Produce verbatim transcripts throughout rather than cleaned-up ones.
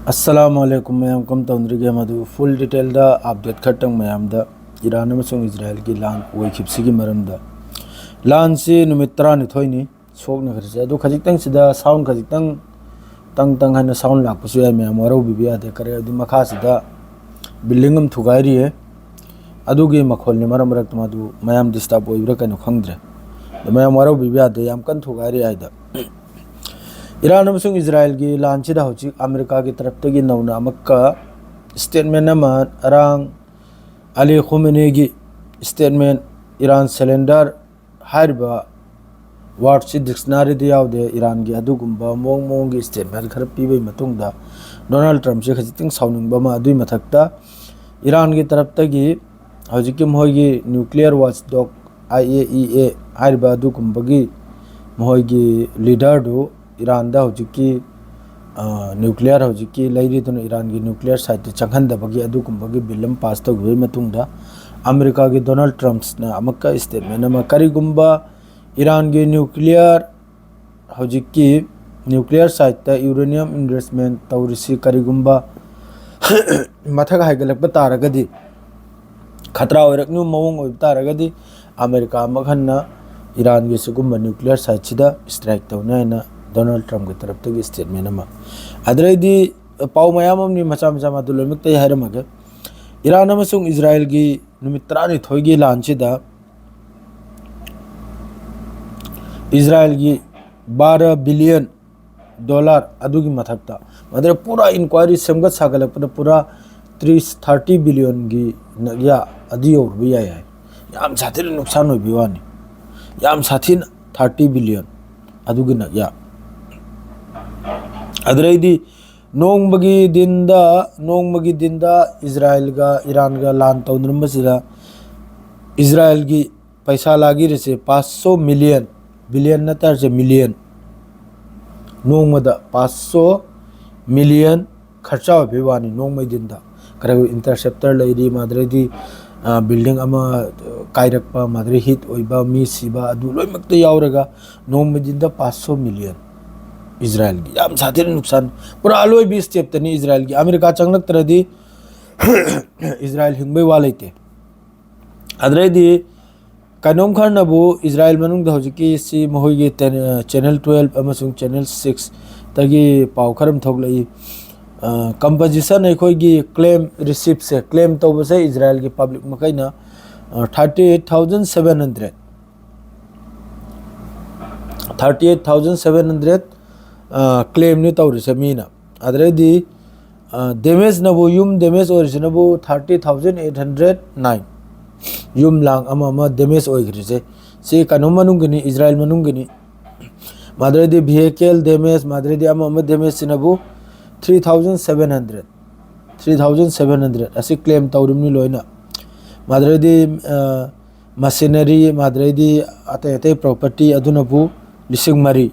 ꯑꯁꯂꯥꯃꯨ ꯑꯂꯥꯏꯀꯨꯝ ꯃꯌꯥꯝ, ꯀꯝ ꯇꯧꯅꯔꯤꯒꯦ? ꯃꯗꯨ ꯐꯨꯜ ꯗꯤꯇꯦꯜꯗ ꯑꯞꯗꯦꯠ ꯈꯔꯇꯪ ꯃꯌꯥꯝꯗ, ꯏꯔꯥꯟ ꯑꯃꯁꯨꯡ ꯏꯖꯔꯥꯌꯦꯜꯒꯤ ꯂꯥꯟ ꯑꯣꯏꯈꯤꯕꯁꯤꯒꯤ ꯃꯔꯝꯗ꯫ ꯂꯥꯟꯁꯤ ꯅꯨꯃꯤꯠ ꯇꯔꯥꯅꯤꯊꯣꯏꯅꯤ ꯁꯣꯛꯅꯈ꯭ꯔꯤꯁꯦ꯫ ꯑꯗꯨ ꯈꯖꯤꯛꯇꯪꯁꯤꯗ ꯁꯥꯎꯟ ꯈꯖꯤꯛꯇꯪ ꯇꯪ ꯇꯪ ꯍꯥꯏꯅ ꯁꯥꯎꯟ ꯂꯥꯛꯄꯁꯨ ꯌꯥꯏ, ꯃꯌꯥꯝ ꯋꯥꯔꯧꯕꯤꯕ ꯌꯥꯗꯦ꯫ ꯀꯔꯤ ꯍꯥꯏꯕꯗꯤ ꯃꯈꯥꯁꯤꯗ ꯕꯤꯜꯗꯤꯡ ꯑꯃ ꯊꯨꯒꯥꯏꯔꯤꯌꯦ, ꯑꯗꯨꯒꯤ ꯃꯈꯣꯜꯅꯤ꯫ ꯃꯔꯛ ꯃꯔꯛꯇ ꯃꯗꯨ ꯃꯌꯥꯝ ꯗꯤꯁꯇꯔꯕ ꯑꯣꯏꯕ꯭ꯔꯥ ꯀꯩꯅꯣ ꯈꯪꯗ꯭ꯔꯦ꯫ ꯑꯗꯣ ꯃꯌꯥꯝ ꯋꯥꯔꯧꯕꯤꯕ ꯌꯥꯗꯦ, ꯌꯥꯝ ꯀꯟꯅ ꯊꯨꯒꯥꯏꯔꯤ ꯍꯥꯏꯗ꯫ ꯏꯔꯥꯟ ꯑꯃꯁꯨꯡ ꯏꯖꯔꯥꯌꯦꯜꯒꯤ ꯂꯥꯟꯁꯤꯗ ꯍꯧꯖꯤꯛ ꯑꯃꯦꯔꯤꯀꯥꯒꯤ ꯇꯔꯞꯇꯒꯤ ꯅꯧꯅ ꯑꯃꯨꯛꯀ ꯁ꯭ꯇꯦꯠꯃꯦꯟ ꯑꯃ, ꯑꯔꯥꯡ ꯑꯂꯤ ꯈꯣꯃꯦꯅꯤꯒꯤ ꯁ꯭ꯇꯦꯠꯃꯦꯟ, ꯏꯔꯥꯟ ꯁꯦꯂꯦꯟꯗꯔ ꯍꯥꯏꯔꯤꯕ ꯋꯥꯔꯗꯁꯤ ꯗꯤꯛꯁꯅꯥꯔꯤꯗ ꯌꯥꯎꯗꯦ꯫ ꯏꯔꯥꯟꯒꯤ ꯑꯗꯨꯒꯨꯝꯕ ꯃꯑꯣꯡ ꯃꯑꯣꯡꯒꯤ ꯁ꯭ꯇꯦꯠꯃꯦꯟ ꯈꯔ ꯄꯤꯕꯒꯤ ꯃꯇꯨꯡꯗ ꯗꯣꯅꯥꯜꯗ ꯇ꯭ꯔꯝꯞꯁꯦ ꯈꯖꯤꯛꯇꯪ ꯁꯥꯎꯅꯤꯡꯕ ꯑꯃ, ꯑꯗꯨꯒꯤ ꯃꯊꯛꯇ ꯏꯔꯥꯟꯒꯤ ꯇꯔꯞꯇꯒꯤ ꯍꯧꯖꯤꯛꯀꯤ ꯃꯈꯣꯏꯒꯤ nuclear watch dog, I A E ꯑꯦ ꯍꯥꯏꯔꯤꯕ ꯑꯗꯨꯒꯨꯝꯕꯒꯤ ꯃꯈꯣꯏꯒꯤ ꯂꯤꯗꯔꯗꯨ ꯏꯔꯥꯟꯗ ꯍꯧꯖꯤꯛꯀꯤ, ꯑ, ꯅ꯭ꯌꯨꯀ꯭ꯂꯤꯌꯔ ꯍꯧꯖꯤꯛꯀꯤ ꯂꯩꯔꯤꯗꯨꯅ ꯏꯔꯥꯟꯒꯤ ꯅ꯭ꯌꯨꯀ꯭ꯂꯤꯌꯔ ꯁꯥꯏꯠꯇ ꯆꯪꯍꯟꯗꯕꯒꯤ ꯑꯗꯨꯒꯨꯝꯕꯒꯤ ꯕꯤꯜ ꯑꯃ ꯄꯥꯁ ꯇꯧꯈꯤꯕꯒꯤ ꯃꯇꯨꯡꯗ ꯑꯃꯦꯔꯤꯀꯥꯒꯤ ꯗꯣꯅꯥꯜꯗ ꯇ꯭ꯔꯝꯞꯅ ꯑꯃꯨꯛꯀ ꯁ꯭ꯇꯦꯠꯃꯦꯟ ꯑꯃ, ꯀꯔꯤꯒꯨꯝꯕ ꯏꯔꯥꯟꯒꯤ ꯅ꯭ꯌꯨꯀ꯭ꯂꯤꯌꯔ ꯍꯧꯖꯤꯛꯀꯤ ꯅ꯭ꯌꯨꯀ꯭ꯂꯤꯌꯔ ꯁꯥꯏꯠꯇ ꯌꯨꯔꯦꯅꯤꯌꯝ ꯏꯟꯚꯦꯁ꯭ꯠꯃꯦꯟ ꯇꯧꯔꯤꯁꯤ ꯀꯔꯤꯒꯨꯝꯕ ꯃꯊꯛ ꯍꯥꯏꯒꯠꯂꯛꯄ ꯇꯥꯔꯒꯗꯤ, ꯈꯇ꯭ꯔꯥ ꯑꯣꯏꯔꯛꯅꯕ ꯃꯑꯣꯡ ꯑꯣꯏꯕ ꯇꯥꯔꯒꯗꯤ ꯑꯃꯦꯔꯤꯀꯥ ꯑꯃꯨꯛ ꯍꯟꯅ ꯏꯔꯥꯟꯒꯤ ꯁꯤꯒꯨꯝꯕ ꯅ꯭ꯌꯨꯀ꯭ꯂꯤꯌꯔ ꯁꯥꯏꯠꯁꯤꯗ ꯁ꯭ꯇ꯭ꯔꯥꯏꯛ ꯇꯧꯅꯤ ꯍꯥꯏꯅ ꯗꯣꯅꯥꯜꯗ ꯇ꯭ꯔꯝꯞꯀꯤ ꯇꯔꯞꯇꯒꯤ ꯁ꯭ꯇꯦꯠꯃꯦꯟ ꯑꯃ꯫ ꯑꯗꯨꯗꯩꯗꯤ ꯄꯥꯎ ꯃꯌꯥꯝ ꯑꯃꯅꯤ, ꯃꯆꯥ ꯃꯆꯥ, ꯃꯗꯨ ꯂꯣꯏꯅꯃꯛꯇ ꯑꯩ ꯍꯥꯏꯔꯝꯃꯒꯦ꯫ ꯏꯔꯥꯟ ꯑꯃꯁꯨꯡ ꯏꯖꯔꯥꯌꯦꯜꯒꯤ ꯅꯨꯃꯤꯠ ꯇꯔꯥꯅꯤꯊꯣꯏꯒꯤ ꯂꯥꯟꯁꯤꯗ ꯏꯖꯔꯥꯌꯦꯜꯒꯤ ꯕꯥꯔ ꯕꯤꯂꯤꯌꯟ ꯗꯣꯂꯔ ꯑꯗꯨꯒꯤ ꯃꯊꯛꯇ, ꯃꯗꯨꯗ ꯄꯨꯔꯥ ꯏꯟꯀ꯭ꯋꯥꯏꯔꯤ ꯁꯦꯝꯒꯠ ꯁꯥꯒꯠꯂꯛꯄꯗ ꯄꯨꯔꯥ ꯇ꯭ꯔꯤꯁ, ꯊꯥꯔꯇꯤ ꯕꯤꯂꯤꯌꯟꯒꯤ ꯅꯛꯌꯥ ꯑꯗꯨ ꯌꯧꯔꯨꯕ ꯌꯥꯏ ꯍꯥꯏ꯫ ꯌꯥꯝ ꯁꯥꯊꯤꯅ ꯅꯨꯡꯁꯥꯟ ꯑꯣꯏꯕꯒꯤ ꯋꯥꯅꯤ, ꯌꯥꯝ ꯁꯥꯊꯤꯅ, ꯊꯥꯔꯇꯤ ꯕꯤꯂꯤꯌꯟ ꯑꯗꯨꯒꯤ ꯅꯛꯌꯥ꯫ ꯑꯗꯨꯗꯩꯗꯤ ꯅꯣꯡꯃꯒꯤ ꯗꯤꯟꯗ, ꯅꯣꯡꯃꯒꯤ ꯗꯤꯟꯗ ꯏꯖꯔꯥꯌꯦꯜꯒ ꯏꯔꯥꯟꯒ ꯂꯥꯟ ꯇꯧꯅꯔꯝꯕꯁꯤꯗ ꯏꯖꯔꯥꯌꯦꯜꯒꯤ ꯄꯩꯁꯥ ꯂꯥꯒꯤꯔꯤꯁꯦ ꯄꯥꯁ ꯁꯣ ꯃꯤꯂꯤꯌꯟ, ꯕꯤꯂꯤꯌꯟ ꯅꯠꯇ꯭ꯔꯁꯦ, ꯃꯤꯂꯤꯌꯟ, ꯅꯣꯡꯃꯗ ꯄꯥꯁ ꯁꯣ ꯃꯤꯂꯤꯌꯟ ꯈꯔꯆꯥ ꯑꯣꯏꯕꯒꯤ ꯋꯥꯅꯤ ꯅꯣꯡꯃꯩ ꯗꯤꯟꯗ꯫ ꯀꯔꯤꯒꯨꯝꯕ ꯏꯟꯇꯔꯁꯦꯞꯇꯔ ꯂꯩꯔꯤ, ꯃꯗꯨꯗꯩꯗꯤ, ꯑ, ꯕꯤꯜꯗꯤꯡ ꯑꯃ, ꯑ, ꯀꯥꯏꯔꯛꯄ, ꯃꯗꯨꯗꯩ ꯍꯤꯠ ꯑꯣꯏꯕ, ꯃꯤ ꯁꯤꯕ, ꯑꯗꯨ ꯂꯣꯏꯅꯃꯛꯇ ꯌꯥꯎꯔꯒ ꯅꯣꯡꯃꯩ ꯗꯤꯟꯗ ꯄꯥꯁ ꯁꯣ ꯃꯤꯂꯤꯌꯟ꯫ ꯏꯖꯔꯥꯏꯜꯒꯤ ꯌꯥꯝ ꯁꯥꯊꯤꯅ ꯅꯨꯡꯁꯥꯟ, ꯄꯨꯔꯥ ꯑꯂꯣꯏꯕꯤ ꯁ꯭ꯇꯦꯞꯇꯅꯤ ꯏꯖꯔꯥꯏꯜꯒꯤ꯫ ꯑꯃꯦꯔꯤꯀꯥ ꯆꯪꯂꯛꯇ꯭ꯔꯗꯤ ꯏꯖꯔꯥꯏꯜ ꯍꯤꯡꯕꯩ ꯋꯥ ꯂꯩꯇꯦ꯫ ꯑꯗꯨꯗꯩꯗꯤ ꯀꯩꯅꯣꯝ ꯈꯔꯅꯕꯨ ꯏꯖꯔꯥꯏꯜ ꯃꯅꯨꯡꯗ ꯍꯧꯖꯤꯛꯀꯤ ꯁꯤ ꯃꯈꯣꯏꯒꯤ ꯇꯦꯟ-, ꯑ, Channel twelve ꯑꯃꯁꯨꯡ Channel six ꯇꯒꯤ ꯄꯥꯎ ꯈꯔ ꯑꯃ ꯊꯣꯛꯂꯛꯏ꯫ ꯑ, composition ꯑꯩꯈꯣꯏꯒꯤ claim receipt ꯁꯦ, claim ꯇꯧꯕꯁꯦ ꯏꯖꯔꯥꯏꯜꯒꯤ public ꯃꯈꯩꯅ, ꯑ, thirty eight thousand seven hundred, thirty eight thousand seven hundred, ꯑ, claim ꯅꯤ ꯇꯧꯔꯤꯁꯦ ꯃꯤꯅ꯫ ꯑꯗꯨꯗꯩꯗꯤ, ꯑ, damage ꯅꯕꯨ, ꯌꯨꯝ damage ꯑꯣꯏꯔꯤꯁꯤꯅꯕꯨ thirty thousand eight hundred nine꯫ ꯌꯨꯝ ꯂꯥꯡ ꯑꯃ ꯑꯃ damage ꯑꯣꯏꯈ꯭ꯔꯤꯁꯦ꯫ ꯁꯤ ꯀꯩꯅꯣ ꯃꯅꯨꯡꯒꯤꯅꯤ, ꯏꯖꯔꯥꯏꯜ ꯃꯅꯨꯡꯒꯤꯅꯤ꯫ ꯃꯗꯨꯗꯩꯗꯤ vehicle damage, ꯃꯗꯨꯗꯩꯗꯤ ꯑꯃ ꯑꯃ damage ꯁꯤꯅꯕꯨ three thousand seven hundred, three thousand seven hundred ꯑꯁꯤ claim ꯇꯧꯔꯤꯕꯅꯤ ꯂꯣꯏꯅ꯫ ꯃꯗꯨꯗꯩꯗꯤ, ꯑ, machinery, ꯃꯗꯨꯗꯩꯗꯤ ꯑꯇꯩ ꯑꯇꯩ property ꯑꯗꯨꯅꯕꯨ ꯂꯤꯁꯤꯡ ꯃꯔꯤ꯫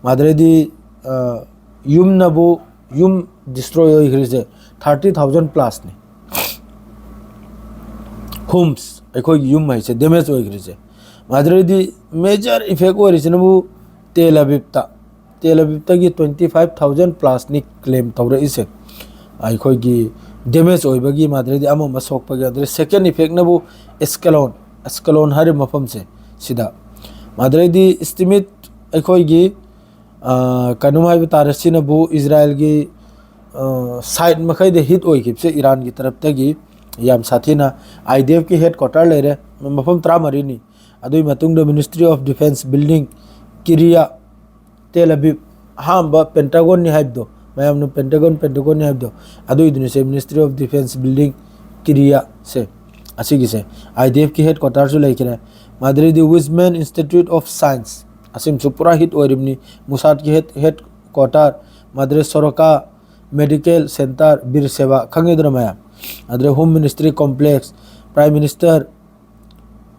ꯃꯗꯨꯗꯩꯗꯤ, ꯑ, ꯌꯨꯝꯅꯕꯨ, ꯌꯨꯝ destroy ꯑꯣꯏꯈ꯭ꯔꯤꯁꯦ thirty thousand plus ꯅꯤ꯫ Homes, ꯑꯩꯈꯣꯏꯒꯤ ꯌꯨꯝ ꯍꯥꯏꯁꯦ damage ꯑꯣꯏꯈ꯭ꯔꯤꯁꯦ꯫ ꯃꯗꯨꯗꯩꯗꯤ major effect ꯑꯣꯏꯔꯤꯁꯤꯅꯕꯨ ꯇꯦꯜ ꯑꯕꯤꯕꯇ, ꯇꯦꯜ ꯑꯕꯤꯕꯇꯒꯤ twenty five thousand plus ꯅꯤ claim ꯇꯧꯔꯛꯏꯁꯦ꯫ ꯑꯩꯈꯣꯏꯒꯤ damage ꯑꯣꯏꯕꯒꯤ, ꯃꯗꯨꯗꯩꯗꯤ ꯑꯃ ꯑꯃ ꯁꯣꯛꯄꯒꯤ꯫ ꯑꯗꯨꯗꯩ second effect ꯅꯕꯨ ꯑꯦꯁꯀꯦꯂꯣꯟ, ꯑꯦꯁꯀꯦꯂꯣꯟ ꯍꯥꯏꯔꯤꯕ ꯃꯐꯝꯁꯦ ꯁꯤꯗ꯫ ꯃꯗꯨꯗꯩꯗꯤ estimate ꯑꯩꯈꯣꯏꯒꯤ, ꯑ, ꯀꯩꯅꯣꯝ ꯍꯥꯏꯕ ꯇꯥꯔꯦ, ꯁꯤꯅꯕꯨ ꯏꯖꯔꯥꯏꯜꯒꯤ, ꯑ, side ꯃꯈꯩꯗ hit ꯑꯣꯏꯈꯤꯕꯁꯦ ꯏꯔꯥꯟꯒꯤ ꯇꯔꯞꯇꯒꯤ ꯌꯥꯝ ꯁꯥꯊꯤꯅ꯫ IDF ꯀꯤ headquarter ꯂꯩꯔꯦ, ꯃꯐꯝ ꯇꯔꯥꯃꯔꯤꯅꯤ꯫ ꯑꯗꯨꯒꯤ ꯃꯇꯨꯡꯗ Ministry of Defence building, ꯀꯤꯔꯤꯌꯥ, ꯇꯦꯜ ꯑꯕꯤꯕ, ꯑꯍꯥꯟꯕ Pentagon ꯅꯤ ꯍꯥꯏꯕꯗꯣ, ꯃꯌꯥꯝꯅ Pentagon, Pentagon ꯅꯤ ꯍꯥꯏꯕꯗꯣ, ꯑꯗꯨꯏꯗꯨꯅꯤꯁꯦ Ministry of Defence building, ꯀꯤꯔꯤꯌꯥꯁꯦ, ꯑꯁꯤꯒꯤꯁꯦ꯫ IDF ꯀꯤ headquarter ꯁꯨ ꯂꯩꯈ꯭ꯔꯦ꯫ ꯃꯗꯨꯗꯩꯗꯤ Weizmann Institute of Science, ꯑꯁꯤꯃꯁꯨ ꯄꯨꯔꯥ hit ꯑꯣꯏꯔꯤꯕꯅꯤ꯫ Mossad ꯀꯤ head, headquarter, ꯃꯗꯨꯗꯩ Soroka Medical Center, ꯕꯤꯔ ꯁꯦꯕꯥ, ꯈꯪꯉꯤꯗꯅ ꯃꯌꯥꯝ? ꯑꯗꯨꯗꯩ Home Ministry Complex, Prime Minister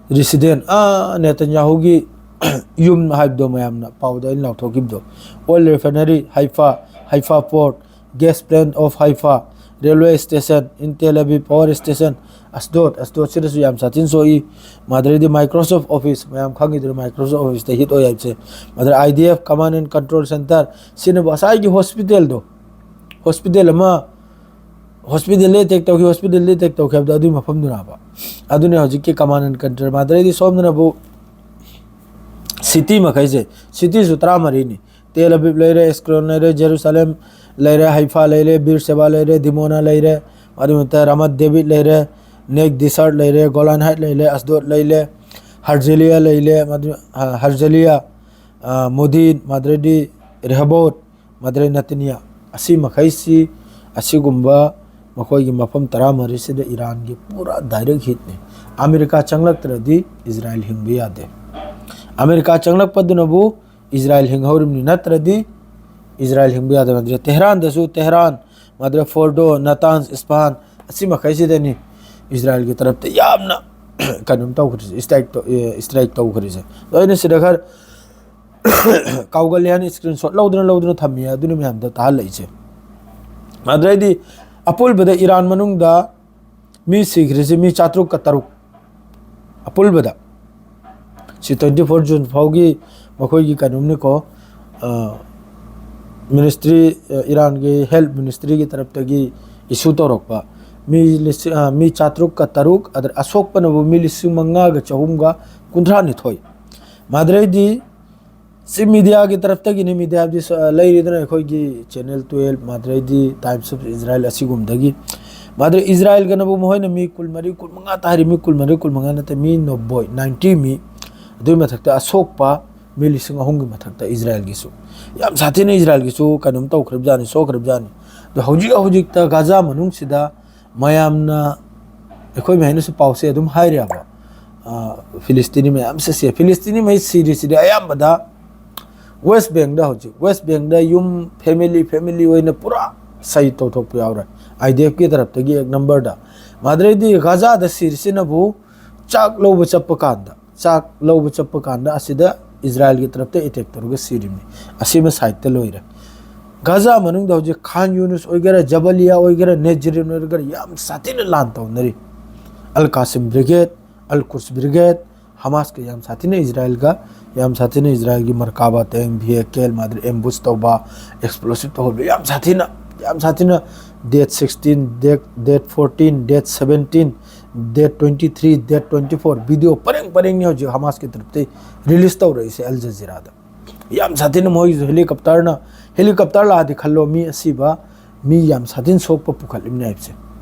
Resident, ꯑꯥ, ꯅꯦꯇꯟꯌꯥꯍꯨꯒꯤ ꯌꯨꯝ ꯍꯥꯏꯕꯗꯣ, ꯃꯌꯥꯝꯅ ꯄꯥꯎꯗ ꯑꯩꯅ ꯂꯥꯎꯊꯣꯛꯈꯤꯕꯗꯣ, oil refinery, Haifa, Haifa Port, gas plant of Haifa, railway station, in Tel Aviv power station, ꯑꯁꯗꯣꯗ, ꯑꯁꯗꯣꯗꯁꯤꯗꯁꯨ ꯌꯥꯝ ꯁꯥꯊꯤꯅ ꯁꯣꯛꯏ꯫ ꯃꯗꯨꯗꯩꯗꯤ Microsoft Office, ꯃꯌꯥꯝ ꯈꯪꯉꯤꯗꯨꯅ Microsoft Officeꯇ hit ꯑꯣꯏ ꯍꯥꯏꯕꯁꯦ꯫ ꯃꯗꯨꯗ I D F command and control center, ꯁꯤꯅꯕꯨ ꯉꯁꯥꯏꯒꯤ hospitalꯗꯣ, hospital ꯑꯃ, hospitalꯗ attack ꯇꯧꯈꯤ, hospitalꯗ attack ꯇꯧꯈꯤ ꯍꯥꯏꯕꯗꯣ ꯑꯗꯨꯒꯤ ꯃꯐꯝꯗꯨꯅꯦꯕ꯫ ꯑꯗꯨꯅꯦ ꯍꯧꯖꯤꯛꯀꯤ command and control꯫ ꯃꯗꯨꯗꯩꯗꯤ ꯁꯣꯝꯗꯅꯕꯨ city ꯃꯈꯩꯁꯦ, cityꯁꯨ ꯇꯔꯥꯃꯔꯤꯅꯤ꯫ Tel Aviv ꯂꯩꯔꯦ, Ashkelon ꯂꯩꯔꯦ, Jerusalem ꯂꯩꯔꯦ, Haifa ꯂꯩꯔꯦ, Beersheba ꯂꯩꯔꯦ, Dimona ꯂꯩꯔꯦ, ꯑꯗꯨ ꯅꯠꯇ Ramat David ꯂꯩꯔꯦ, Negev Desert ꯂꯩꯔꯦ, Golan Heights ꯂꯩꯔꯦ, ꯑꯁꯗꯣꯗ ꯂꯩꯔꯦ, Herzliya ꯂꯩꯔꯦ, ꯃꯗꯨ, ꯑ, Herzliya, ꯑ, Modi'in, ꯃꯗꯨꯗꯩꯗꯤ Rehovot, ꯃꯗꯨꯗꯩ Netanya꯫ ꯑꯁꯤ ꯃꯈꯩꯁꯤ, ꯑꯁꯤꯒꯨꯝꯕ ꯃꯈꯣꯏꯒꯤ ꯃꯐꯝ ꯇꯔꯥꯃꯔꯤꯁꯤꯗ ꯏꯔꯥꯟꯒꯤ ꯄꯨꯔꯥ direct hitꯅꯤ꯫ ꯑꯃꯦꯔꯤꯀꯥ ꯆꯪꯂꯛꯇ꯭ꯔꯗꯤ ꯏꯖꯔꯥꯏꯜ ꯍꯤꯡꯕ ꯌꯥꯗꯦ꯫ ꯑꯃꯦꯔꯤꯀꯥ ꯆꯪꯂꯛꯄꯗꯨꯅꯕꯨ ꯏꯖꯔꯥꯏꯜ ꯍꯤꯡꯍꯧꯔꯤꯕꯅꯤ, ꯅꯠꯇ꯭ꯔꯗꯤ ꯏꯖꯔꯥꯏꯜ ꯍꯤꯡꯕ ꯌꯥꯗꯕ ꯅꯠꯇ꯭ꯔꯦ꯫ ꯇꯦꯍꯔꯥꯟꯗꯁꯨ, ꯇꯦꯍꯔꯥꯟ, ꯃꯗꯨꯗ Fordo, Natanz, Isfahan, ꯑꯁꯤ ꯃꯈꯩꯁꯤꯗꯅꯤ ꯏꯖꯔꯥꯏꯜꯒꯤ ꯇꯔꯞꯇ ꯌꯥꯝꯅ ꯀꯩꯅꯣꯝ ꯇꯧꯈ꯭ꯔꯤꯁꯦ, strike ꯇꯧ-, ꯑꯦ, strike ꯇꯧꯈ꯭ꯔꯤꯁꯦ꯫ ꯑꯗꯣ ꯑꯩꯅ ꯁꯤꯗ ꯈꯔ ꯀꯥꯎꯒꯜꯂꯤ ꯍꯥꯏꯅ screenshot ꯂꯧꯗꯨꯅ, ꯂꯧꯗꯨꯅ ꯊꯝꯃꯤ, ꯑꯗꯨꯅ ꯃꯌꯥꯝꯗ ꯇꯥꯍꯜꯂꯛꯏꯁꯦ꯫ ꯑꯗꯨꯗꯩꯗꯤ ꯑꯄꯨꯟꯕꯗ ꯏꯔꯥꯟ ꯃꯅꯨꯡꯗ ꯃꯤ ꯁꯤꯈ꯭ꯔꯤꯁꯤ ꯃꯤ ꯆꯥꯇ꯭ꯔꯨꯛꯀ ꯇꯔꯨꯛ ꯑꯄꯨꯟꯕꯗ꯫ ꯁꯤ twenty four June ꯐꯥꯎꯒꯤ ꯃꯈꯣꯏꯒꯤ ꯀꯩꯅꯣꯝꯅꯤꯀꯣ, ꯑ, ministry, ꯑ, ꯏꯔꯥꯟꯒꯤ health ministryꯒꯤ ꯇꯔꯞꯇꯒꯤ issue ꯇꯧꯔꯛꯄ꯫ ꯃꯤ ꯂꯤꯁꯤꯡ, ꯑ, ꯃꯤ ꯆꯥꯇ꯭ꯔꯨꯛꯀ ꯇꯔꯨꯛ, ꯑꯗ ꯑꯁꯣꯛꯄꯅꯕꯨ ꯃꯤ ꯂꯤꯁꯤꯡ ꯃꯉꯥꯒ ꯆꯍꯨꯝꯒ ꯀꯨꯟꯊ꯭ꯔꯥ ꯅꯤꯊꯣꯏ꯫ ꯃꯗꯨꯗꯩꯗꯤ ꯁꯤ mediaꯒꯤ ꯇꯔꯞꯇꯒꯤꯅꯤ, media ꯍꯥꯏꯕꯗꯤ ꯁ-, ꯂꯩꯔꯤꯗꯅ ꯑꯩꯈꯣꯏꯒꯤ Channel twelve, ꯃꯗꯨꯗꯩꯗꯤ Times of Israel ꯑꯁꯤꯒꯨꯝꯕꯗꯒꯤ꯫ ꯃꯗꯨꯗꯩ ꯏꯖꯔꯥꯏꯜꯒꯅꯕꯨ ꯃꯈꯣꯏꯅ ꯃꯤ ꯀꯨꯟꯃꯔꯤ, ꯀꯨꯟꯃꯉꯥ ꯇꯥꯔꯤ, ꯃꯤ ꯀꯨꯟꯃꯔꯤ, ꯀꯨꯟꯃꯉꯥ ꯅꯠꯇꯦ, ꯃꯤ ꯅꯣꯕꯣꯏ, ninety ꯃꯤ, ꯑꯗꯨꯒꯤ ꯃꯊꯛꯇ ꯑꯁꯣꯛꯄ ꯃꯤ ꯂꯤꯁꯤꯡ ꯑꯍꯨꯝꯒꯤ ꯃꯊꯛꯇ ꯏꯖꯔꯥꯏꯜꯒꯤꯁꯨ꯫ ꯌꯥꯝ ꯁꯥꯊꯤꯅ ꯏꯖꯔꯥꯏꯜꯒꯤꯁꯨ ꯀꯩꯅꯣꯝ ꯇꯧꯈ꯭ꯔꯕꯖꯥꯠꯅꯤ, ꯁꯣꯛꯈ꯭ꯔꯕꯖꯥꯠꯅꯤ꯫ ꯑꯗꯣ ꯍꯧꯖꯤꯛ ꯍꯧꯖꯤꯛꯇ ꯒꯥꯖꯥ ꯃꯅꯨꯡꯁꯤꯗ ꯃꯌꯥꯝꯅ, ꯑꯩꯈꯣꯏ ꯃꯈꯩꯅꯁꯨ ꯄꯥꯎꯁꯦ ꯑꯗꯨꯝ ꯍꯥꯏꯔꯦꯕ, ꯑ, ꯐꯤꯂꯤꯁꯇꯤꯅꯤ ꯃꯌꯥꯝꯁꯦ ꯁꯤ-, ꯐꯤꯂꯤꯁꯇꯤꯅꯤ ꯃꯩ ꯁꯤꯔꯤꯁꯤꯗꯤ ꯑꯌꯥꯝꯕꯗ West Bankꯗ, ꯍꯧꯖꯤꯛ West Bankꯗ ꯌꯨꯝ family, family ꯑꯣꯏꯅ ꯄꯨꯔꯥ ꯁꯍꯤꯗ ꯇꯧꯊꯣꯛꯄ ꯌꯥꯎꯔꯦ, IDFꯀꯤ ꯇꯔꯞꯇꯒꯤ ꯑꯦꯛ ꯅꯝꯕꯔꯗ꯫ ꯃꯗꯨꯗꯩꯗꯤ ꯒꯥꯖꯥꯗ ꯁꯤꯔꯤꯁꯤꯅꯕꯨ ꯆꯥꯛ ꯂꯧꯕ ꯆꯠꯄ ꯀꯥꯟꯗ, ꯆꯥꯛ ꯂꯧꯕ ꯆꯠꯄ ꯀꯥꯟꯗ ꯑꯁꯤꯗ ꯏꯖꯔꯥꯏꯜꯒꯤ ꯇꯔꯞꯇ attack ꯇꯧꯔꯒ ꯁꯤꯔꯤꯕꯅꯤ꯫ ꯑꯁꯤꯃ sideꯇ ꯂꯣꯏꯔꯦ꯫ ꯒꯥꯖꯥ ꯃꯅꯨꯡꯗ ꯍꯧꯖꯤꯛ ꯈꯥꯟ ꯌꯨꯅꯨꯁ ꯑꯣꯏꯒꯦꯔꯥ, ꯖꯕꯂꯤꯌꯥ ꯑꯣꯏꯒꯦꯔꯥ, ꯅꯦꯖꯔꯤꯟ ꯑꯣꯏꯒꯦꯔꯥ, ꯌꯥꯝ ꯁꯥꯊꯤꯅ ꯂꯥꯟ ꯇꯧꯅꯔꯤ꯫ ꯑꯜ ꯀꯥꯁꯤꯝ ꯕ꯭ꯔꯤꯒꯦꯗ, ꯑꯜ ꯀꯨꯁ ꯕ꯭ꯔꯤꯒꯦꯗ, ꯍꯃꯥꯁꯀ ꯌꯥꯝ ꯁꯥꯊꯤꯅ ꯏꯖꯔꯥꯏꯜꯒ, ꯌꯥꯝ ꯁꯥꯊꯤꯅ ꯏꯖꯔꯥꯏꯜꯒꯤ ꯃꯔꯀꯥꯕꯥ ꯇꯦꯡ, ꯚꯤꯑꯦꯀꯦꯜ, ꯃꯥꯗ꯭ꯔꯤ ꯑꯦꯝꯕꯨꯁ ꯇꯧꯕ, ꯑꯦꯛꯁꯄ꯭ꯂꯣꯁꯤꯞ ꯇꯧꯍꯟꯕ ꯌꯥꯝ ꯁꯥꯊꯤꯅ, ꯌꯥꯝ ꯁꯥꯊꯤꯅ꯫ Date sixteen, date, date fourteen, date seventeen, date twenty three, date twenty four, video ꯄꯔꯦꯡ ꯄꯔꯦꯡꯅꯤ ꯍꯧꯖꯤꯛ ꯍꯃꯥꯁꯀꯤ ꯇꯔꯞꯇꯩ ꯔꯤꯂꯤꯁ ꯇꯧꯔꯛꯏꯁꯦ ꯑꯜ ꯖꯖꯤꯔꯥꯗ꯫ ꯌꯥꯝ ꯁꯥꯊꯤꯅ ꯃꯣꯏꯒꯤꯁꯨ ꯍꯦꯂꯤꯀꯣꯞꯇꯔꯅ, ꯍꯦꯂꯤꯀꯣꯞꯇꯔ ꯂꯥꯛꯑꯗꯤ ꯈꯜꯂꯣ, ꯃꯤ ꯑꯁꯤꯕ, ꯃꯤ ꯌꯥꯝ ꯁꯥꯊꯤꯅ ꯁꯣꯛꯄ ꯄꯨꯈꯠꯂꯤꯕꯅꯦ ꯍꯥꯏꯕꯁꯦ꯫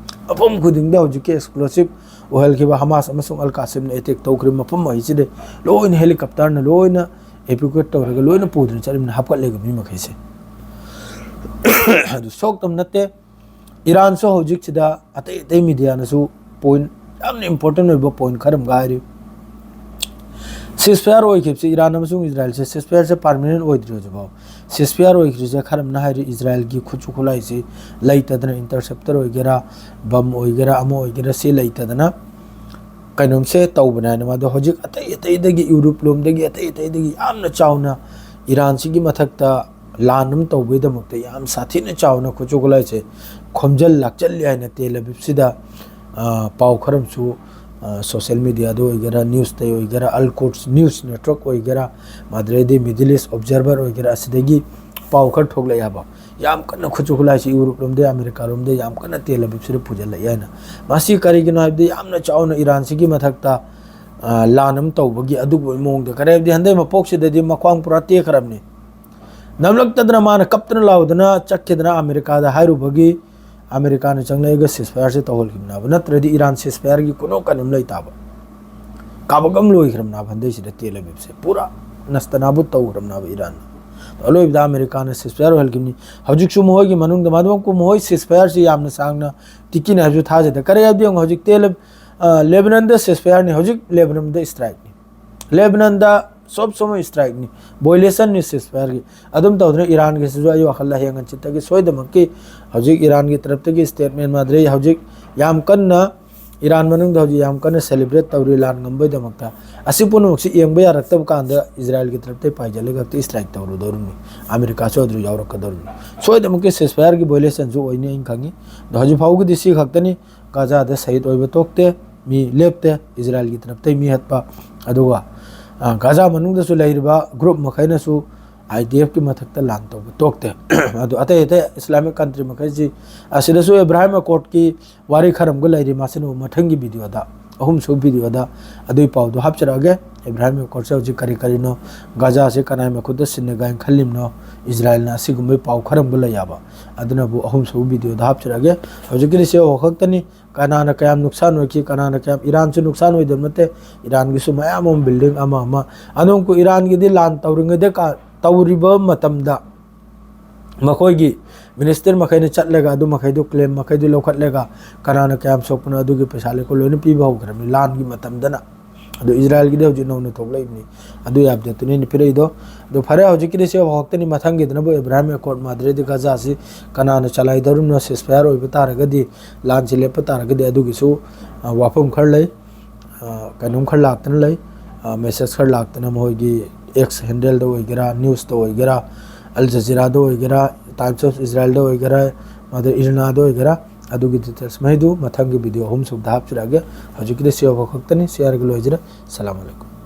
ꯃꯐꯝ ꯈꯨꯗꯤꯡꯗ ꯍꯧꯖꯤꯛꯀꯤ ꯑꯦꯛꯁꯄ꯭ꯂꯣꯁꯤꯞ ꯑꯣꯏꯍꯜꯈꯤꯕ ꯍꯃꯥꯁ ꯑꯃꯁꯨꯡ ꯑꯜ ꯀꯥꯁꯤꯝꯅ ꯑꯦꯇꯦꯛ ꯇꯧꯈ꯭ꯔꯤꯕ ꯃꯐꯝ ꯑꯁꯤꯗ ꯂꯣꯏꯅ ꯍꯦꯂꯤꯀꯣꯞꯇꯔꯅ ꯂꯣꯏꯅ ꯏꯚꯦꯀ꯭ꯌꯨꯑꯦꯠ ꯇꯧꯔꯒ ꯂꯣꯏꯅ ꯄꯨꯗꯨꯅ ꯆꯠꯂꯤꯕꯅꯤ, ꯍꯥꯞꯀꯠꯂꯦꯒ ꯃꯤ ꯃꯈꯩꯁꯦ꯫ ꯑꯗꯨ ꯁꯣꯛꯇꯕ ꯅꯠꯇꯦ꯫ ꯏꯔꯥꯟꯁꯨ ꯍꯧꯖꯤꯛꯁꯤꯗ ꯑꯇꯩ ꯑꯇꯩ ꯃꯤꯗꯤꯌꯥꯅꯁꯨ ꯄꯣꯏꯟ, ꯌꯥꯝꯅ ꯏꯝꯄꯣꯔꯇꯦꯟ ꯑꯣꯏꯕ ꯄꯣꯏꯟ ꯈꯔ ꯑꯃꯒ ꯍꯥꯏꯔꯤ꯫ ꯁꯤꯁꯐꯥꯌꯔ ꯑꯣꯏꯈꯤꯕꯁꯤ, ꯏꯔꯥꯟ ꯑꯃꯁꯨꯡ ꯏꯖꯔꯥꯏꯜꯁꯦ ꯁꯤꯁꯐꯥꯌꯔꯁꯦ ꯄꯥꯔꯃꯤꯅꯦꯟ ꯑꯣꯏꯗ꯭ꯔꯤ ꯍꯧꯖꯤꯛꯐꯥꯎ꯫ ꯁꯤꯁꯐꯥꯌꯔ ꯑꯣꯏꯈ꯭ꯔꯤꯁꯦ ꯈꯔ ꯑꯃꯅ ꯍꯥꯏꯔꯤ, ꯏꯖꯔꯥꯏꯜꯒꯤ ꯈꯨꯠꯁꯨ ꯈꯨꯠꯂꯥꯏꯁꯤ ꯂꯩꯇꯗꯅ, ꯏꯟꯇꯔꯁꯦꯞꯇꯔ ꯑꯣꯏꯒꯦꯔꯥ, ꯕꯝ ꯑꯣꯏꯒꯦꯔꯥ, ꯑꯃ ꯑꯣꯏꯒꯦꯔꯥ, ꯁꯤ ꯂꯩꯇꯗꯅ ꯀꯩꯅꯣꯝꯁꯦ ꯇꯧꯕꯅꯦ ꯍꯥꯏꯅ꯫ ꯃꯗꯣ ꯍꯧꯖꯤꯛ ꯑꯇꯩ ꯑꯇꯩꯗꯒꯤ, ꯌꯨꯔꯣꯞ ꯂꯣꯝꯗꯒꯤ, ꯑꯇꯩ ꯑꯇꯩꯗꯒꯤ ꯌꯥꯝꯅ ꯆꯥꯎꯅ ꯏꯔꯥꯟꯁꯤꯒꯤ ꯃꯊꯛꯇ ꯂꯥꯟ ꯑꯃ ꯇꯧꯕꯒꯤꯗꯃꯛꯇ ꯌꯥꯝ ꯁꯥꯊꯤꯅ ꯆꯥꯎꯅ ꯈꯨꯠꯁꯨ ꯈꯨꯠꯂꯥꯏꯁꯦ ꯈꯣꯝꯖꯤꯜ ꯂꯥꯛꯆꯜꯂꯤ ꯍꯥꯏꯅ ꯇꯦꯜ ꯑꯕꯤꯕꯁꯤꯗ, ꯑ, ꯄꯥꯎ ꯈꯔ ꯑꯃꯁꯨ, ꯑ, ꯁꯣꯁꯦꯜ ꯃꯤꯗꯤꯌꯥꯗ ꯑꯣꯏꯒꯦꯔꯥ, ꯅ꯭ꯌꯨꯁꯇ ꯑꯣꯏꯒꯦꯔꯥ, ꯑꯜ ꯀꯨꯗꯁ ꯅ꯭ꯌꯨꯁ ꯅꯦꯠꯋꯥꯔꯛ ꯑꯣꯏꯒꯦꯔꯥ, ꯃꯥꯗ꯭ꯔꯦꯗꯤ ꯃꯤꯗꯜ ꯏꯁ ꯑꯣꯕꯖꯔꯚꯔ ꯑꯣꯏꯒꯦꯔꯥ, ꯑꯁꯤꯗꯒꯤ ꯄꯥꯎ ꯈꯔ ꯊꯣꯛꯂꯛꯑꯦ ꯍꯥꯏꯕ꯫ ꯌꯥꯝ ꯀꯟꯅ ꯈꯨꯠꯁꯨ ꯈꯨꯠꯂꯥꯏꯁꯤ ꯌꯨꯔꯣꯞ ꯂꯣꯝꯗ, ꯑꯃꯦꯔꯤꯀꯥ ꯂꯣꯝꯗ ꯌꯥꯝ ꯀꯟꯅ ꯇꯦꯜ ꯑꯕꯤꯕꯁꯤꯗ ꯄꯨꯁꯤꯜꯂꯛꯑꯦ ꯍꯥꯏꯅ꯫ ꯃꯁꯤ ꯀꯔꯤꯒꯤꯅꯣ ꯍꯥꯏꯕꯗ, ꯌꯥꯝꯅ ꯆꯥꯎꯅ ꯏꯔꯥꯟꯁꯤꯒꯤ ꯃꯊꯛꯇ, ꯑ, ꯂꯥꯟ ꯑꯃ ꯇꯧꯕꯒꯤ ꯑꯗꯨꯒꯨꯝꯕ ꯃꯑꯣꯡꯗ꯫ ꯀꯔꯤ ꯍꯥꯏꯕꯗꯤ, ꯍꯟꯗꯛ ꯃꯄꯣꯛꯁꯤꯗꯗꯤ ꯃꯈ꯭ꯋꯥꯡ ꯄꯨꯔꯥ ꯇꯦꯛꯈ꯭ꯔꯕꯅꯤ꯫ ꯅꯝꯂꯛꯇꯗꯅ ꯃꯥꯅ ꯀꯞꯇꯅ ꯂꯥꯎꯗꯅ ꯆꯠꯈꯤꯗꯅ ꯑꯃꯦꯔꯤꯀꯥꯗ ꯍꯥꯏꯔꯨꯕꯒꯤ, ꯑꯃꯦꯔꯤꯀꯥꯅ ꯆꯪꯂꯛꯑꯒ ꯁꯤꯁꯐꯥꯌꯔꯁꯦ ꯇꯧꯍꯟꯈꯤꯕꯅꯦꯕ꯫ ꯅꯠꯇ꯭ꯔꯗꯤ ꯏꯔꯥꯟ ꯁꯤꯁꯐꯥꯌꯔꯒꯤ ꯀꯨꯅꯣ ꯀꯩꯅꯣꯝ ꯂꯩꯇꯥꯕ꯫ ꯀꯥꯕꯛ ꯑꯃ ꯂꯣꯏꯈ꯭ꯔꯕꯅꯦꯕ ꯍꯟꯗꯛꯁꯤꯗ ꯇꯦꯜ ꯑꯕꯤꯕꯁꯦ꯫ ꯄꯨꯔꯥ ꯅꯁꯇꯅꯥꯕꯨꯠ ꯇꯧꯈ꯭ꯔꯕꯅꯦꯕ ꯏꯔꯥꯟꯅ꯫ ꯑꯗꯣ ꯑꯔꯣꯏꯕꯗ ꯑꯃꯦꯔꯤꯀꯥꯅ ꯁꯤꯁꯐꯥꯌꯔ ꯑꯣꯏꯍꯟꯈꯤꯕꯅꯤ꯫ ꯍꯧꯖꯤꯛꯁꯨ ꯃꯈꯣꯏꯒꯤ ꯃꯅꯨꯡꯗ, ꯃꯗꯨꯃꯛꯄꯨ ꯃꯈꯣꯏ ꯁꯤꯁꯐꯥꯌꯔꯁꯤ ꯌꯥꯝꯅ ꯁꯥꯡꯅ ꯇꯤꯛꯀꯤꯅꯤ ꯍꯥꯏꯕꯁꯨ ꯊꯥꯖꯗꯦ꯫ ꯀꯔꯤ ꯍꯥꯏꯕꯗꯤ ꯌꯦꯡꯉꯨ, ꯍꯧꯖꯤꯛ ꯇꯦꯜ ꯑꯕꯤꯕ, ꯑ, ꯂꯦꯕꯅꯟꯗ ꯁꯤꯁꯐꯥꯌꯔꯅꯤ, ꯍꯧꯖꯤꯛ ꯂꯦꯕꯅꯟꯗ ꯏꯁꯇ꯭ꯔꯥꯏꯛꯅꯤ꯫ ꯂꯦꯕꯅꯟꯗ ꯁꯣꯞ ꯁꯣꯃꯣ ꯏꯁꯇ꯭ꯔꯥꯏꯛꯅꯤ, ꯚꯣꯏꯂꯦꯁꯟꯅꯤ ꯁꯤꯁꯐꯥꯌꯔꯒꯤ꯫ ꯑꯗꯨꯝ ꯇꯧꯗꯅ ꯏꯔꯥꯟꯒꯤꯁꯤꯁꯨ ꯑꯩ ꯋꯥꯈꯜꯗ ꯍꯌꯦꯡ ꯍꯪꯆꯤꯠꯇꯒꯤ ꯁꯣꯏꯗꯃꯛꯀꯤ ꯍꯧꯖꯤꯛ ꯏꯔꯥꯟꯒꯤ ꯇꯔꯞꯇꯒꯤ ꯁ꯭ꯇꯦꯠꯃꯦꯟ ꯃꯥꯗ꯭ꯔꯦ ꯍꯧꯖꯤꯛ ꯌꯥꯝ ꯀꯟꯅ ꯏꯔꯥꯟ ꯃꯅꯨꯡꯗ ꯍꯧꯖꯤꯛ ꯌꯥꯝ ꯀꯟꯅ celebrate ꯇꯧꯔꯤ ꯂꯥꯟ ꯉꯝꯕꯩꯗꯃꯛꯇ꯫ ꯑꯁꯤ ꯄꯨꯝꯅꯃꯛꯁꯤ ꯌꯦꯡꯕ ꯌꯥꯔꯛꯇꯕ ꯀꯥꯟꯗ ꯏꯖꯔꯥꯏꯜꯒꯤ ꯇꯔꯞꯇꯩ ꯄꯥꯏꯖꯜꯂꯒ ꯍꯦꯛꯇ strike ꯇꯧꯔꯨꯗꯧꯔꯤꯕꯅꯤ꯫ ꯑꯃꯦꯔꯤꯀꯥꯁꯨ ꯑꯗꯨ ꯌꯥꯎꯔꯛꯀꯗꯧꯔꯤꯕꯅꯤ꯫ ꯁꯣꯏꯗꯅꯃꯛꯀꯤ ceasefireꯒꯤ violationꯁꯨ ꯑꯣꯏꯅꯤ ꯑꯩꯅ ꯈꯪꯉꯤ꯫ ꯑꯗꯣ ꯍꯧꯖꯤꯛ ꯐꯥꯎꯕꯒꯤꯗꯤ ꯁꯤ ꯈꯛꯇꯅꯤ꯫ ꯒꯥꯖꯥꯗ ꯁꯍꯤꯗ ꯑꯣꯏꯕ ꯇꯣꯛꯇꯦ, ꯃꯤ ꯂꯦꯞꯇꯦ, ꯏꯖꯔꯥꯏꯜꯒꯤ ꯇꯔꯞꯇꯩ ꯃꯤ ꯍꯥꯠꯄ꯫ ꯑꯗꯨꯒ, ꯑ, ꯒꯥꯖꯥ ꯃꯅꯨꯡꯗꯁꯨ ꯂꯩꯔꯤꯕ group ꯃꯈꯩꯅꯁꯨ IDFꯀꯤ ꯃꯊꯛꯇ ꯂꯥꯟ ꯇꯧꯕ ꯇꯣꯛꯇꯦ꯫ ꯑꯗꯨ ꯑꯇꯩ ꯑꯇꯩ Islamic country ꯃꯈꯩꯁꯤ ꯑꯁꯤꯗꯁꯨ Abraham Accordꯀꯤ ꯋꯥꯔꯤ ꯈꯔ ꯑꯃꯒ ꯂꯩꯔꯤ, ꯃꯁꯤꯅ ꯑꯃꯨꯛ ꯃꯊꯪꯒꯤ videoꯗ, ꯑꯍꯨꯝꯁꯨꯕ videoꯗ ꯑꯗꯨꯒꯤ ꯄꯥꯎꯗꯣ ꯍꯥꯞꯆꯔꯛꯑꯒꯦ꯫ Abraham Accordꯁꯦ ꯍꯧꯖꯤꯛ ꯀꯔꯤ ꯀꯔꯤꯅꯣ, ꯒꯥꯖꯥꯁꯦ ꯀꯅꯥꯏ ꯃꯈꯨꯠꯇ ꯁꯤꯟꯅꯒꯦ ꯍꯥꯏꯅ ꯈꯜꯂꯤꯕꯅꯣ, ꯏꯖꯔꯥꯏꯜꯅ ꯑꯁꯤꯒꯨꯝꯕꯒꯤ ꯄꯥꯎ ꯈꯔ ꯑꯃꯒ ꯂꯩ ꯍꯥꯏꯕ, ꯑꯗꯨꯅꯕꯨ ꯑꯍꯨꯝꯁꯨꯕ videoꯗ ꯍꯥꯞꯆꯔꯛꯑꯒꯦ꯫ ꯍꯧꯖꯤꯛꯀꯤꯗꯤ ꯁꯤ ꯈꯛꯇꯅꯤ꯫ ꯀꯅꯥꯅ ꯀꯌꯥꯝ ꯅꯨꯡꯁꯥꯟ ꯑꯣꯏꯈꯤ, ꯀꯅꯥꯅ ꯀꯌꯥꯝ, ꯏꯔꯥꯟꯁꯨ ꯅꯨꯡꯁꯥꯟ ꯑꯣꯏꯗꯕ ꯅꯠꯇꯦ, ꯏꯔꯥꯟꯒꯤꯁꯨ ꯃꯌꯥꯝ ꯑꯃ building ꯑꯃ ꯑꯃ꯫ ꯑꯗꯨꯝ ꯏꯔꯥꯟꯒꯤꯗꯤ ꯂꯥꯟ ꯇꯧꯔꯤꯉꯩꯗ ꯀ-, ꯇꯧꯔꯤꯕ ꯃꯇꯝꯗ ꯃꯈꯣꯏꯒꯤ minister ꯃꯈꯩꯅ ꯆꯠꯂꯒ ꯑꯗꯨ ꯃꯈꯩꯗꯨ claim ꯃꯈꯩꯗꯨ ꯂꯧꯈꯠꯂꯒ ꯀꯅꯥꯅ ꯀꯌꯥꯝ ꯁꯣꯛꯄꯅꯣ ꯑꯗꯨꯒꯤ ꯄꯩꯁꯥ ꯂꯩꯈꯣꯝ ꯂꯣꯏꯅ ꯄꯤꯕ ꯍꯧꯈ꯭ꯔꯕꯅꯤ ꯂꯥꯟꯒꯤ ꯃꯇꯝꯗꯅ꯫ ꯑꯗꯨ ꯏꯖꯔꯥꯏꯜꯒꯤꯗꯤ ꯍꯧꯖꯤꯛ ꯅꯧꯅ ꯊꯣꯛꯂꯛꯏꯕꯅꯤ꯫ ꯑꯗꯨ updateꯇꯨꯅꯤ ꯑꯩꯅ ꯄꯤꯔꯛꯏꯗꯣ꯫ ꯑꯗꯨ ꯐꯔꯦ, ꯍꯧꯖꯤꯛꯀꯤꯗꯤ ꯁꯤ ꯍꯧꯔꯛꯇꯅꯤ, ꯃꯊꯪꯒꯤꯗꯅꯕꯨ Abraham Accord ꯃꯥꯗ꯭ꯔꯦꯗꯤ ꯒꯥꯖꯥꯁꯤ ꯀꯅꯥꯅ ꯆꯂꯥꯏꯗꯧꯔꯤꯕꯅꯣ, ceasefire ꯑꯣꯏꯕ ꯇꯥꯔꯒꯗꯤ, ꯂꯥꯟꯁꯤ ꯂꯦꯞꯄ ꯇꯥꯔꯒꯗꯤ ꯑꯗꯨꯒꯤꯁꯨ, ꯑ, ꯋꯥꯐꯝ ꯈꯔ ꯂꯩ꯫ ꯑ, ꯀꯩꯅꯣꯝ ꯈꯔ ꯂꯥꯛꯇꯅ ꯂꯩ, ꯑ, message ꯈꯔ ꯂꯥꯛꯇꯅ ꯃꯈꯣꯏꯒꯤ X handleꯗ ꯑꯣꯏꯒꯦꯔꯥ, newsꯇ ꯑꯣꯏꯒꯦꯔꯥ, Al Jazeeraꯗ ꯑꯣꯏꯒꯦꯔꯥ, Times of Israelꯗ ꯑꯣꯏꯒꯦꯔꯥ, ꯃꯗꯨ IRNAꯗ ꯑꯣꯏꯒꯦꯔꯥ, ꯑꯗꯨꯒꯤ details ꯃꯈꯩꯗꯨ ꯃꯊꯪꯒꯤ video ꯑꯍꯨꯝꯁꯨꯕꯗ ꯍꯥꯞꯆꯔꯛꯑꯒꯦ꯫ ꯍꯧꯖꯤꯛꯀꯤꯗꯤ ꯁꯤ ꯌꯧꯕ ꯈꯛꯇꯅꯤ꯫ ꯁꯤ ꯍꯥꯏꯔꯒ ꯂꯣꯏꯖꯔꯦ꯫ ꯁꯂꯥꯝ ꯑꯂꯩꯀꯨꯝ꯫